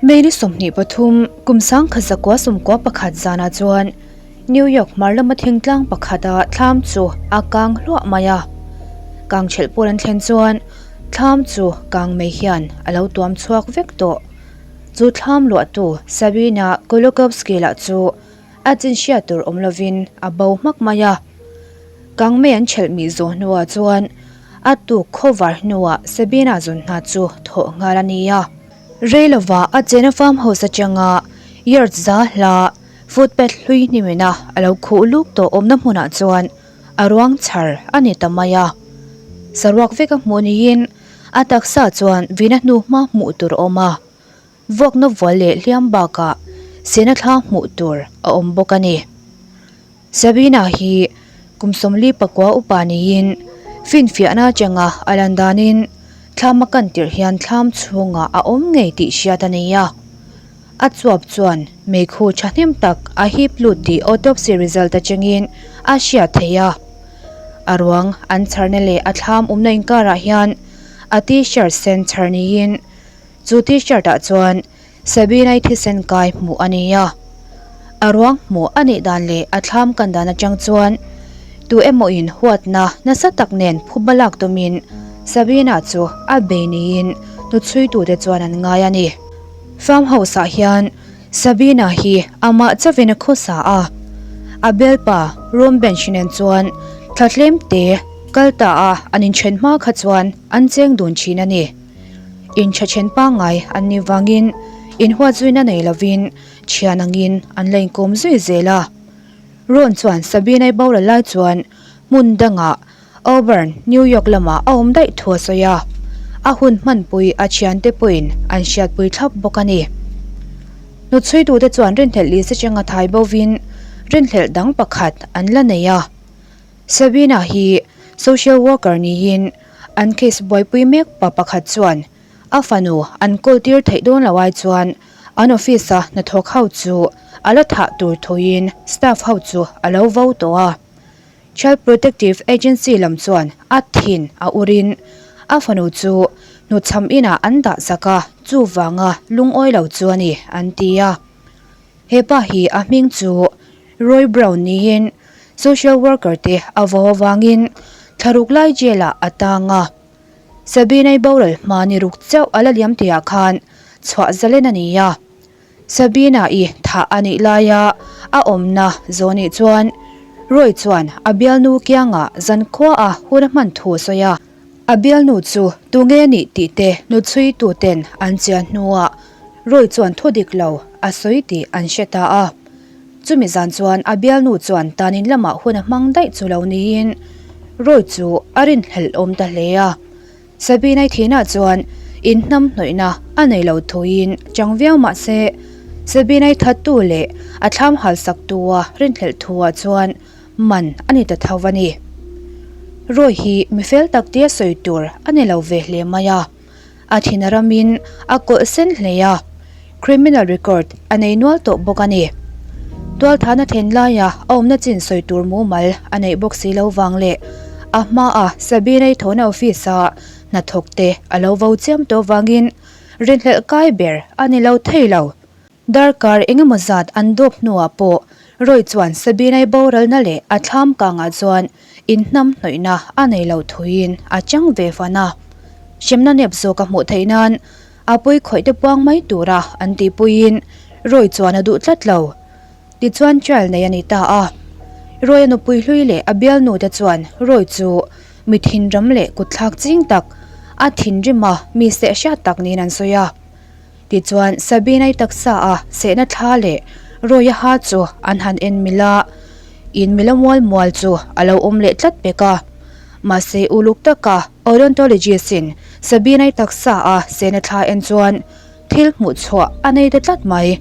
May ni 23, kum 1991 zanah chuan New York hmar lama thingtlang pakhata thlam chu a kang hluah mai a. Kang ṭhelh pawl an thlen chuan thlam chu kang mai hian a lo tuam chhuak vek tawh. Chu thlam luahtu Sabina Kolokowski lah chu a chin hriat tur awm lovin a bo hmak mai a. Kang mai an ṭhelh mih zawh hnuah chuan a tuk khawvar hnuah Sabina zawn hna chu thawh nghal a ni a. Rei lova a chena farm house atanga yard za hla footpath hlui hnimina a lo khuh luk tawh awmna hmunah chuan a ruang chhar a ni ta mai a. Saruak veka hmuh niin a taksa chuan vina hnu hma hmuh tur a awm a, vuakna vual leh hliam bakah sena thla hmuh tur a awm bawk a ni. Sabina hi kum 49 upa niin finfiahna atanga a lan danin thlam a kan tirh hian thlam chhungah a awm ngei tih hriat a nei a. A chuap chuan meikhu thahnem tak a hip lut tih autopsy result atangin a hriat theih a. A ruang an chharna leh a thlam awmna inkarah hian a t-shirt sen chhar niin chu t-shirt ah chuan Sabina-i thisen kai hmuh a ni a. A ruang hmuh a nih dan leh a thlam kan dan atang chuan tu emaw in huatna nasa tak nen phuba lak tumin Sabina chu a bei niin hnuchhuitute chuan an ngai a ni. Farm house ah hian Sabina hi amah chauhin a khawsa a, a bialpa room bench nen chuan thla tlem te kal ta a an inthen hma kha chuan an cheng dun thin a ni. Intha then pangngai an nih vangin inhuat zuina nei lovin thian angin an la inkawm zui zel a. Ron chuan Sabina-i boral lai chuan hmun dangah Auburn, New York lamah a awm daih thu a sawi a, a hun hmanpui a thiante pawhin an hriatpui thlap bawk a ni. Hnuchhuitute chuan rinhlelh lisa changa thai bovin rinhlelh dang pakhat an la nei a. Sabina hi social worker niin an case buaipui mek pa pakhat chuan a fanu an kawl tir theih dawn lo ai chuan an office a hnathawk ho chu a la thah tur thuin staff ho chu a lo vo tawh a. Child Protective Agency lam chuan a thin a urin a fanu chu hnuchham inah an dah sak a, chuvanga lungawi lo chu a ni an ti a. He pa hi a hming chu Roy Brown niin social worker te a vo avangin thlaruk lai jail ah a tang a. Sabina-i boral hma ni ruk chauh a la liam tihah khan chhuah zalen a ni a. Sabina-i thah a nih laia a awmna zawhnih chuan Roy chuan a bialnu kiangah zankhuaah hun a hman thu a sawi a. A bialnu chu tunge a nih tih te hnuchhuituten an chian hnuah Roy chuan thu dik lo a sawi tih an hre ta a. Chumi zan chuan a bialnu chuan tanin lamah hun a hmang daih chu lo niin Roy chu a rinhlelh awm ta hle a. Sabina-i thinah chuan inhnam hnawihna a nei lo thuin chang viau mah se, Sabina-i thattu leh a thlam halsaktua rinhlelh thuah chuan man a ni ta tho a ni. Roy hi mi fel tak tia sawi tur a ni lo ve hle mai a, a thin a ramin a kawlh sen hle a, criminal record a nei nual tawh bawk a ni. Tualthana then laia a awmna chin sawi tur mumal a neih bawk si lo vang leh a hmaa Sabina-i thawhna office-a hnathawk te a lo vo chiam tawh vangin rinhlelh kai ber a ni lo thei lo. Darkar engemaw zat an dawp hnuah pawh Roy chuan Sabina-i boralna leh a thlam kangah chuan inhnam hnawihna a nei lo thuin a chang ve fan a. Hremna nep zawk a hmuh theih nan a pawi khawih te puang mai tura an tihpuiin Roy chuan a duh tlat lo. Tichuan trial nei a ni ta a. Roy-a nupui hlui leh a bialnu te chuan Roy chu mi thinram leh kutthlak ching tak, a thinrima mi seh hriat tak niin an sawi a. Tichuan Sabina-i taksa a sehna thla leh Roy-a ha chu an han en mil a, in mila mual mual chu a lo awm leh tlat pek a. Mahse uluk taka odontologist-in Sabina-i taksa a sehna thla en chuan thil hmuh chhuah a nei ta tlat mai.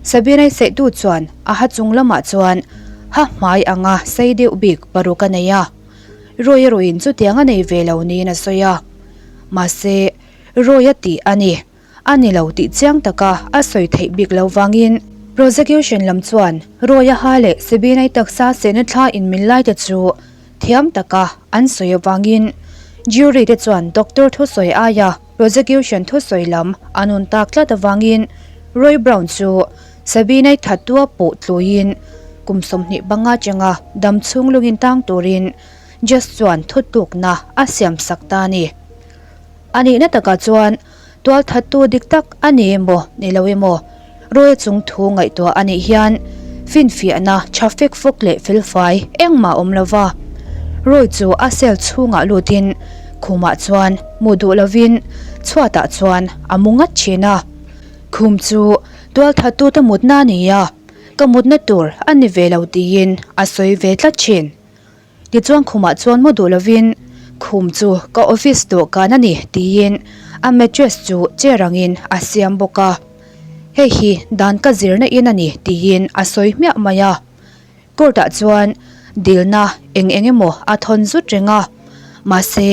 Sabina-i sehtu chuan a ha chung lamah chuan ha hmai anga sei deuh bik paruk a nei a, Roy-a ruiin chutiang a nei ve lo niin a sawi a. Mahse. Roy a tih a ni. A ni lo tih chiang taka a sawi theih bik lo vangin prosecution lam chuan Roy-a ha leh Sabina-i taksa sehna thla inmil lai te chu thiam taka an sawi avangin jury te chuan doctor thusawi aia. Prosecution thusawi lam an un tak tlat avangin Roy Brown chu Sabine-i thattua puh tluiin kum 25 atanga dam chhung lungin tang turin Judge chuan thutlukna a siamsak ta a ni. A nihna takah chuan Tualthattu dik tak a ni emaw ni lo emaw Roy-a chung thu ngaihtuah a nih hian finfiahna tha fek fawk leh felfai engmah awm lo va. Roy chu a cell chhungah lutin khumah chuan mu duh lovin chhuatah chuan a mu ngat thin a. Khum chu tualthattute mutna a ni a, ka mutna tur a ni ve lo tiin a sawi ve tlat thin. Tichuan khumah chuan mu duh lovin khum chu ka office dawhkan a ni tiin a mattress chu chair angin a siam bawk a. Hei hi dan ka zirna in a ni tiin a sawi hmiah mai a. Court ah chuan dilna eng eng emaw a thawn zut reng a, mahse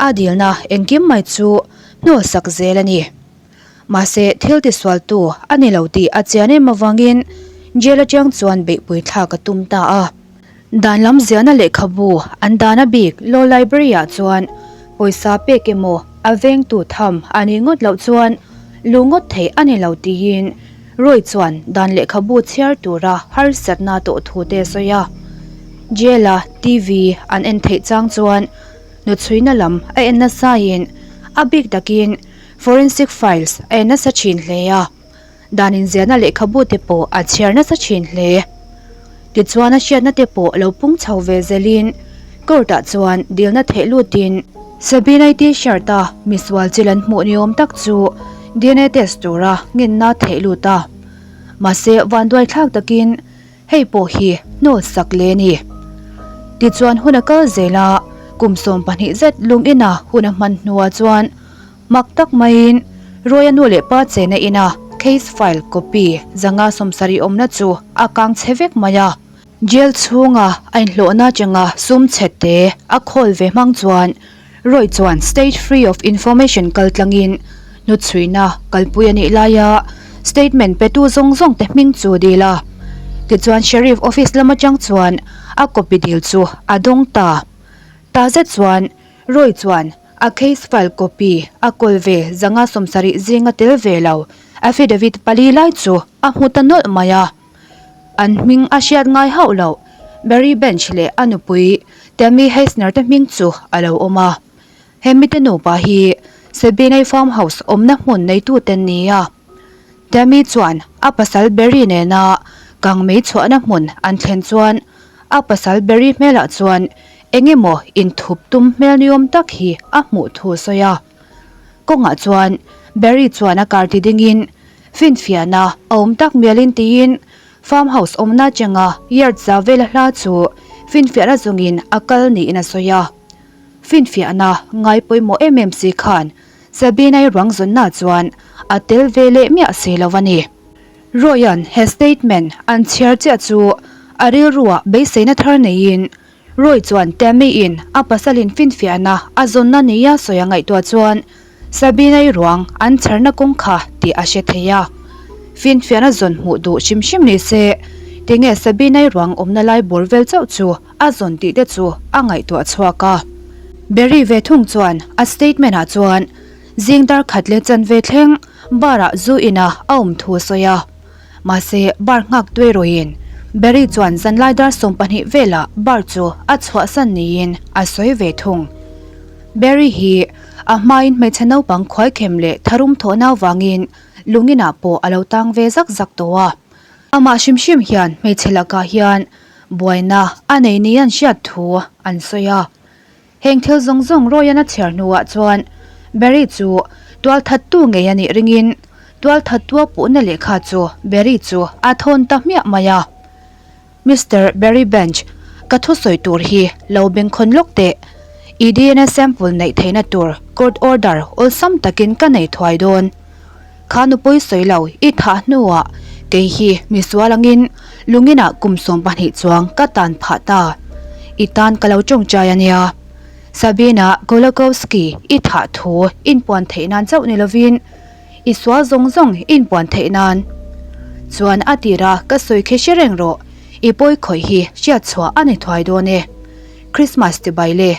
a dilna engkim mai chu hnawlsak zel a ni. Mahse thil tisualtu a ni lo tih a chian em avangin jail atang chuan beihpui thlak a tum ta a. Dan lam ziahna lehkhabu an dana bik Law Library ah chuan pawisa pek emaw a vengtu tham a nih ngawt loh chuan lu ngawt theih a ni lo tiin Roy chuan dan lehkhabu chhiar tura harsatna tawh thu te a sawi a. Jail a TV an en theih chang chuan hnuchhuina lam a en nasain a bik takin Forensic Files a en nasa thin hle a. Dan inziahna lehkhabu te pawh a chhiar nasa thin hle. Tichuan a hriatna te pawh lo pung chho ve zelin court ah chuan dilna theih lutin Sabina-i t-shirt a misual chil an hmuh ni awm tak chu dna test tura ngenna theih lut a. Mahse vanduai thlak takin hei pawh hi hnawl sak le ni. Tichuan hun a kal zel a, kum 12 zet lung ina hun a hman hnuah chuan Mak tak maiin Roy-a nu leh pa chena ina case file copy 170 awmna chu a kang chhe vek mai a. Jail chhunga a inhlawhna atanga sum chhe te a khawl ve hmang chuan Roy chuan State Free of Information kaltlangin hnuchhuina kalpui a nih laia statement petu zawng zawng te hming chu dil a. Tichuan Sheriff office lam atang chuan a copy dil chu a dawng ta. Ta zet chuan Roy chuan A case file copy a kawl ve 170 zinga tel ve lo affidavit pali lai chu a hmu ta nawlh mai a. An hming a hriat ngai hauh loh Barry Bench leh a nupui Tammy Heisner te hming chu a lo awm a. He mite nupa hi Sabine Farm House awmna hmun neitute ni a. Tammy chuan a pasal Barry nena kangmei chhuahna hmun an thlen chuan a pasal Barry hmelah chuan Eng emaw inthup tum hmel niawm tak hi a hmuh thu a sawi a. Kawngah chuan Barry chuan a car ti dingin finfiahna a awm tak mialin tiin farm house awmna atanga yard za vela hla chu finfiahna zawngin a kal niin a sawi a. Finfiahna ngai pawimawh em em si khan Sabina-i ruang zawnna chuan a tel ve leh miah si lo a ni. Roy-a'n he statement an chhiar chiah chu a rilruah beiseina thar neiin Roy chuan Tammy-in a pasalin finfiahna a zawnna nia sawi a ngaihtuah chuan Sabina-i ruang an chharna kawng kha tih a hre thei a. Finfiahna zawn hmuh duh hrim hrim ni se, tinge Sabina-i ruang awmna lai bawr vel chauh chu a zawn tih te chu a ngaihtuah chhuak a. Barry ve thung chuan a statement-ah chuan zing dar khat leh chanve thleng bar-ah zu ina a awm thu a sawi a. Mahse, bar nghak tuai rawhin Barry chuan zanlai dar 12 velah bar chu a chhuahsan niin a sawi ve thung. Barry hi a hmain hmeichhe naupang khuaikhem leh tharum thawhna avangin lunginah pawh a lo tang ve zak zak tawh a. Amah hrim hrim hian hmeichhe lakah hian buaina a nei ni an hriat thu an sawi a. Heng thil zawng zawng Roy-an a chhiar hnuah chuan Barry chu tualthattu ngei a nih ringin tualthattua puhna lehkha chu Barry chu a thawn ta hmiah mai a. Mister Barry Bench, ka thusawi tur hi lo bengkhawn lawk teh. I dna sample neih theihna tur court order awlsam takin ka nei thuai dawn. Kha nupui sawi lo i thah hnuah kei hi misual angin lunginah kum 12 chuang ka tan phah ta. I tan ka lo tawngtai a nia. Sabina Kolakowski i thah thu inpuan theih nan chauh ni lovin i sual zawng zawng inpuan theih nan. Chuan a tira ka sawi khi hre reng rawh, i pawi khawih hi hriat chhuah a ni thuai dawn e. Christmas ti bai le,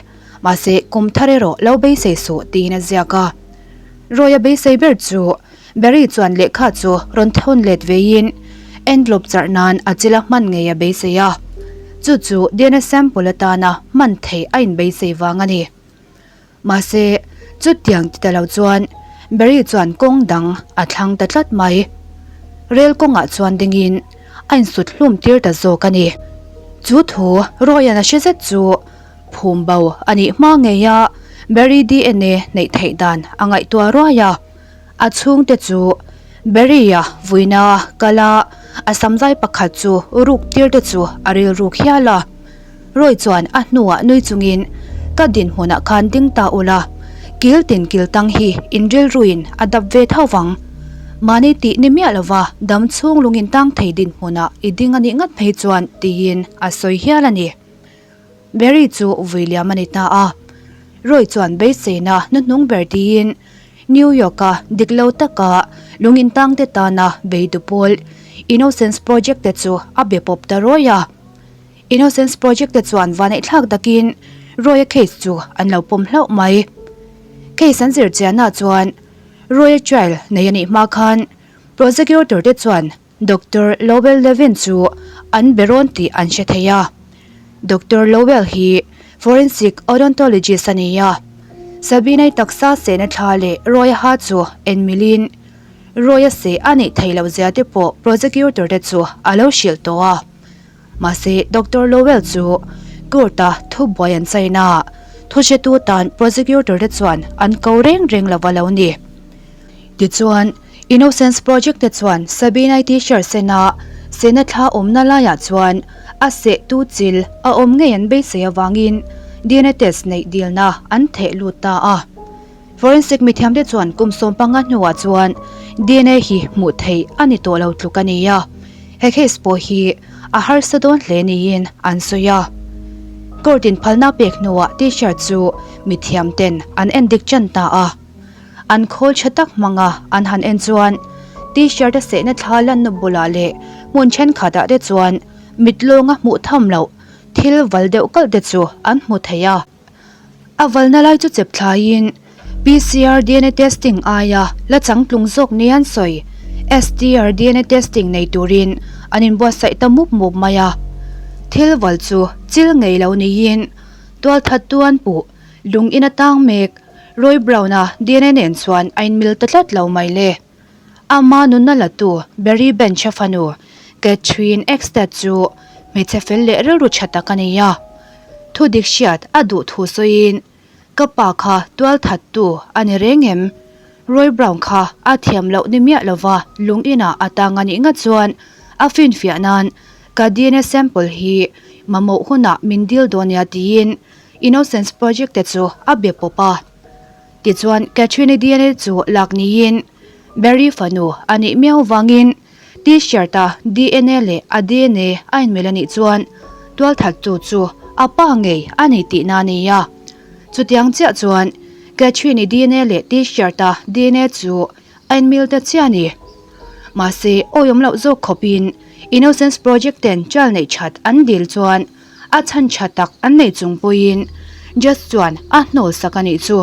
mahse kum thar erawh lo beisei suh tiin a ziak a. Roy-a beisei ber chu Barry chuan lehkha chu rawn thawn let veiin envelope charh nan a chil a hman ngei a beisei a, chu chu DNA sample atana hman theih a inbeisei vang a ni. Mahse, chutiang ti ta lo chuan Barry chuan kawng dang a thlang ta tlat mai. Rel kawngah chuan dingin a insut hlum tir ta zawk a ni. Chu thu Roy-a'n a hre zet chu phum bo a nih hma ngei a, Barry DNA neih theih dan a ngaihtuah ruai a. A chhungte chu Barry-a vuina kal a, a samzai pakhat chu ruk tir te chu a rilruk hial a. Roy chuan a hnuah nui chungin, Ka dinhmunah khan ding ta ula, kil tin kil tang hi in rilruin a dap ve tho vang. Mahni tih ni miah lova dam chhung lungin tang thei dinhmunah i ding a nih ngat phei chuan tiin a sawi hial a ni. Barry chu vui liam a ni ta a. Roy chuan beiseina hnuhnung ber tiin New York-a dik lo taka lungin tangte tana beitu pawl Innocence Project te chu a be pawp ta rawi a. Innocence Project te chuan vaneihthlak takin Roy-a case chu an lo pawm hlauh mai. Case an zir chianah chuan Roy-a trial nei a nih hma khan prosecutor te chuan Doctor Lowell Levin chu an be rawn tih an hre thei a. Doctor Lowell hi forensic odontologist a ni a. Sabina-i taksa sehna thla leh Roy-a ha chu en milin Roy-a seh a nih theih loh zia te pawh prosecutor te chu a lo hrilh tawh a. Mahse, Doctor Lowell chu court-a thubuai an chaina ah thuhretu tan prosecutor te chuan an ko reng reng lo va lo ni. Tichuan, Innocence Project te chuan Sabina-i t-shirt sena sehna thla awmna laiah chuan a sehtu chil a awm ngei an beisei avangin DNA test neih dilna an theh lut ta a. Forensic mithiamte chuan kum 15 hnuah chuan DNA hi hmuh theih a ni tawh lo tluk a ni a, he case pawh hi a harsa dawn hle niin an sawi a. Court in phalna pek hnuah t-shirt chu mithiamten an endik tan ta a. An khawl tha tak hmanga an han en chuan t-shirt a sehna thla lanna bulah leh hmun thenkhatah te chuan mit lawnga hmuh tham loh thil val deuh kalh te chu an hmu thei a. A valna lai chu chep thlaiin PCR DNA testing aia la changtlung zawk nia an sawi. STR DNA testing nei turin an inbuatsaih ta mup mup mai a. Thil val chu chil ngei lo niin tualthattu an puh lung in atang mek Roy Brown-a DNA nen chuan a inmil ta tlat lo mai le. Ama nunna latu Barry Bench-a fanu Catherine Eckstad chu hmeichhe fel leh rilru tha tak a ni a. Thu dik hriat a duh thu sawiin, Ka pa kha tualthattu a ni reng em? Roy Brown kha a thiam loh ni miah lova lung inah a tang a nih ngat chuan a finfiah nan ka DNA sample hi mamawh hunah min dil dawn nia tiin Innocence Project te chu a be pawp a. Tichuan, Catherine-i DNA chu lak niin Barry fanu a nih miau vangin T-shirt-a DNA leh a DNA a inmil a nih chuan tualthattu chu a pa ngei a ni tihna a ni a. Chutiang chiah chuan Catherine-i DNA leh T-shirt-a DNA chu a inmil ta chiah a ni. Mahse, awiawm loh zawk khawpin Innocence Project ten trial neih that an dil chuan A chhan tha tak an nei chung pawhin Judge chuan a hnawl sak a nih chu.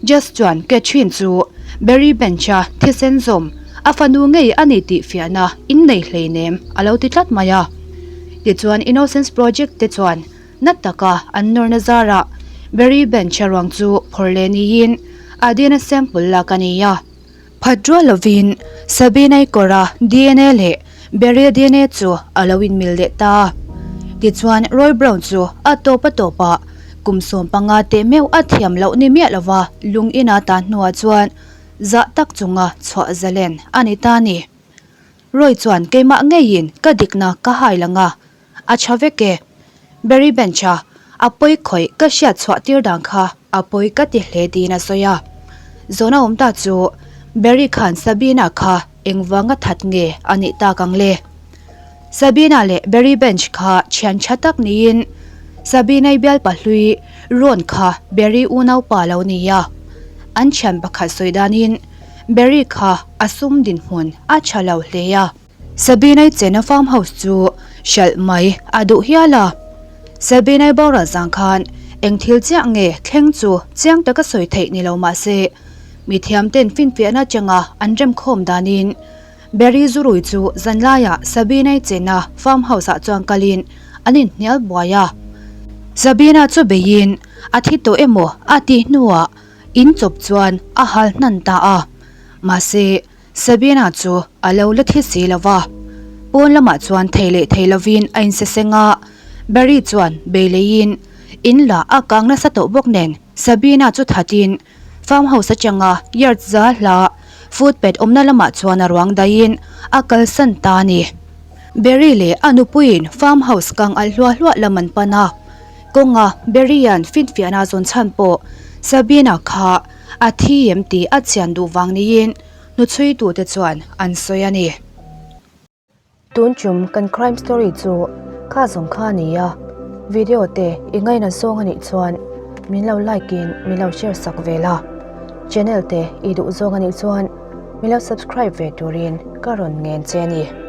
Judge chuan Catherine chu Barry Bench-a thisen zawm a fanu ngei a ni tih fiahna in nei hleinem a lo ti tlat mai a. Tichuan Innocence Project te chuan na taka an nawrna zarah Barry Bench-a ruang chu phawrh leh niin a DNA sample lak a ni a. Phat rual lovin Sabina-i kawra DNA leh Barry-a DNA chu a lo inmil leh ta. Tichuan Roy Brown chu a tawp a tawpah kum 15 teh meuh a thiam loh ni miah lova lung ina tan hnuah chuan zah tak chunga chhuah zalen a ni ta a ni. Roy chuan keimah ngeiin ka dikna ka hai lang a, A tha vek e. Barry Bench-a a pawi khawih ka hriat chhuah tir dan kha a pawi ka ti hle tiin a sawi a. Zawhna awm ta chu Barry khan Sabina kha engvanga that nge a nih tak ang le? Sabina leh Barry Bench kha thian tha tak niin Sabina-i bialpa hlui Ron kha Barry unaupa lo ni a. An thian pakhat sawi danin Barry kha a sum dinhmun a tha lo hle a. Sabinai chena farm house chu hralh mai a duh hial a. Sabinai boral zang khan eng thil chiah nge thleng chu chiang taka sawi theih ni lo mah se, Mithiamten finfiahna atanga an remkhawm danin Barry Zurui chu zanlaiah Sabina-i chenna farm house-ah chuan kalin an inhnial buai a. Sabina chu beiin a thi tawh emaw a tih hnuah in chawp chuan a hal hnan ta a. Mahse, Sabina chu a lo la thi si lo va. Pawn lamah chuan thei leh thei lovin a inseseng a, Barry chuan bei leiin in la a kang nasa tawh bawk nen Sabina chu thatin Farm house atanga yard za hla footpath awmna lamah chuan a ruang daihin a kalsan ta a ni. Barry leh a nupuiin farm house kang alh hluah hluah lam an pan a, kawnga Barry-a'n finfiahna zawn chhan pawh Sabina kha a thi em tih a chian duh vang niin hnuchhuitute chuan an sawi a ni. Tun chum kan crime story chu kha zawng kha a ni a, video te i ngaina zawng a nih chuan min lo like in min lo share sak ve la, channel te i duh zawng a nih chuan min lo subscribe ve turin ka rawn ngen che a ni.